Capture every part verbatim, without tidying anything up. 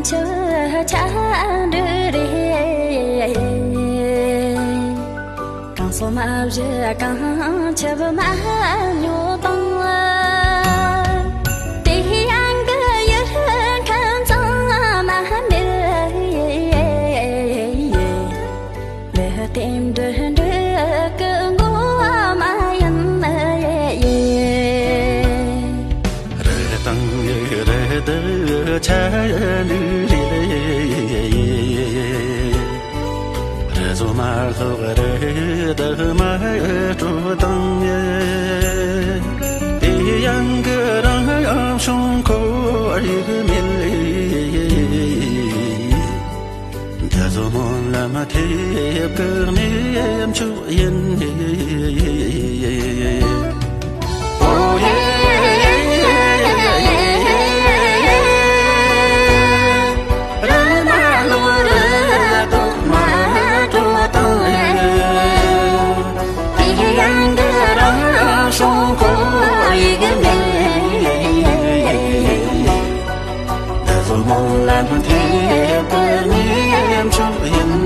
ཆུ་ཆ་འདྲུ་རེད། གང་སོ་མ་བཞི་གང་ཆུ་མ་ཉོ་དང་། དེ་ཡང་གི་ཡུལ་ཁམས་ཚང་མ་མེད། ལས་རྟེན་འབྲུ་འབྲུ་གི་མགོ་མ་ཡིན་ནི། རི་དང་རི་དུ་ཆ་ནི་རེད། རི་བཟོ་མ་ལྷོག་རི་དུ་མ་སྤྲོ་དང་། དེ་ཡང་གི་རང་བྱུང་ཁོར་ཡུག་མེད། འདི་ཚོ་སྨོན་ལམ་ཐེབས་ཀྱི་མཉེན་ཆས་ཡིན། ཨོ་ཡེ། ར་མ་ལོ་ར་དོ་མ་དོ་དང་། དེ་ཡང་འདི་རང་བྱུང་ཁོར་ཡུག་མེད། འདི་ཚོ་སྨོན་ལམ་ཐེབས་ཀྱི་མཉེན་ཆས་ཡིན།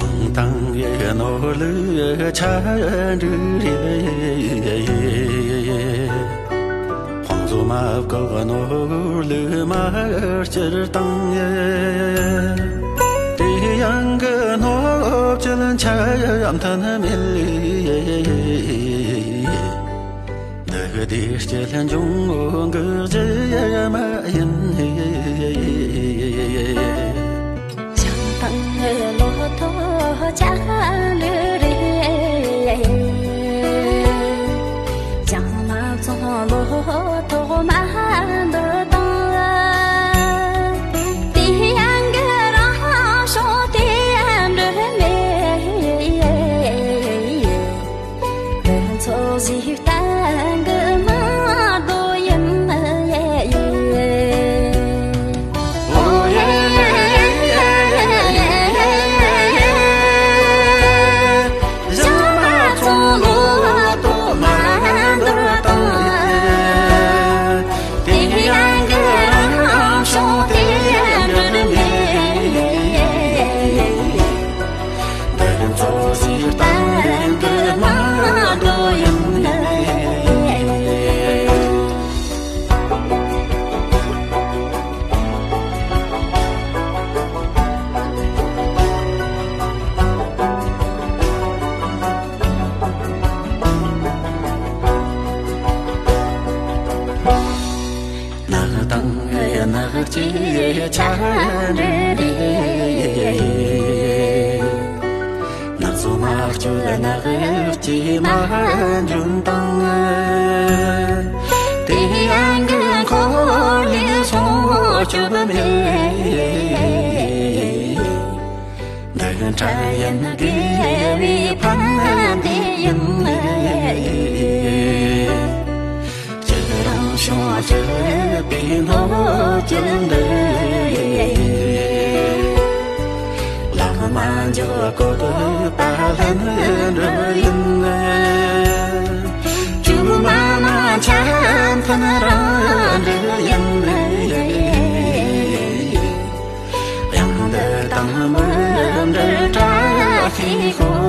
དཔང་དང་ནོར་ལུག་ཆ་འདྲུ་རེད། དཔང་བཟོ་མ་བཀག་ནོར་ལུག་མ་སྐྱུར་དང་། དེ་ཡང་གི་སྣོད་བཅུད་འཆམ་མཐུན་མེད། འདི་བདེ་སྐྱིད་འབྱུང་ངོ་གི་རྒྱུ་མ་ཡིན། ཞིང་དང་ལོ་ཐོག་ཆ་འདྲུ་རེད། ཞིང་མ་ཚོང་ལོ་ཐོག་མ་འདུ་དང་། དེ་ཡང་གི་རང་བྱུང་དེ་འདྲ་མེད། ཚོ་ཞིག་གཏན་གི་མ་རྡོ་ཡིན། ཨོ་ཡེ། ཞིང་མ་ཚོང་ལོ་ཐོག་མ་འདུ་དང་། དེ་ཡང་གི་རང་བྱུང་དེ་འདྲ་མེད། འདི་ཚོ་ཞིག་གཏན་གི་མ་རྡོ་ཡིན། ནགས་དང་ནགས་ཀྱི་ཆ་འདྲུ་རེད། ནགས་བཟོ་མ་སྐྱུར་ནགས་ཀྱི་མ་འཇོན་དང་། དེ་ཡང་གི་ཁོར་ཡུག་སྲུང་སྐྱོབ་མེད། འདི་འདྲ་ཡིན་དགེ་བའི་ཕན་བདེ་ཡིན། ཁྱེད་རང་བྱུང་བཅུད་པའི་སྣོད་བཅུད་འདི། ལག་མ་འཇོག་གོ་ཐུབ་པ་ལྷུན་གྲུབ་ཡིན། བཅོས་མ་མ་འཆམ་མཐུན་རང་འགྲིག་ཡིན། ཡང་འདི་དང་མི་འདྲ་བཀྲ་ཤིས་ཤོག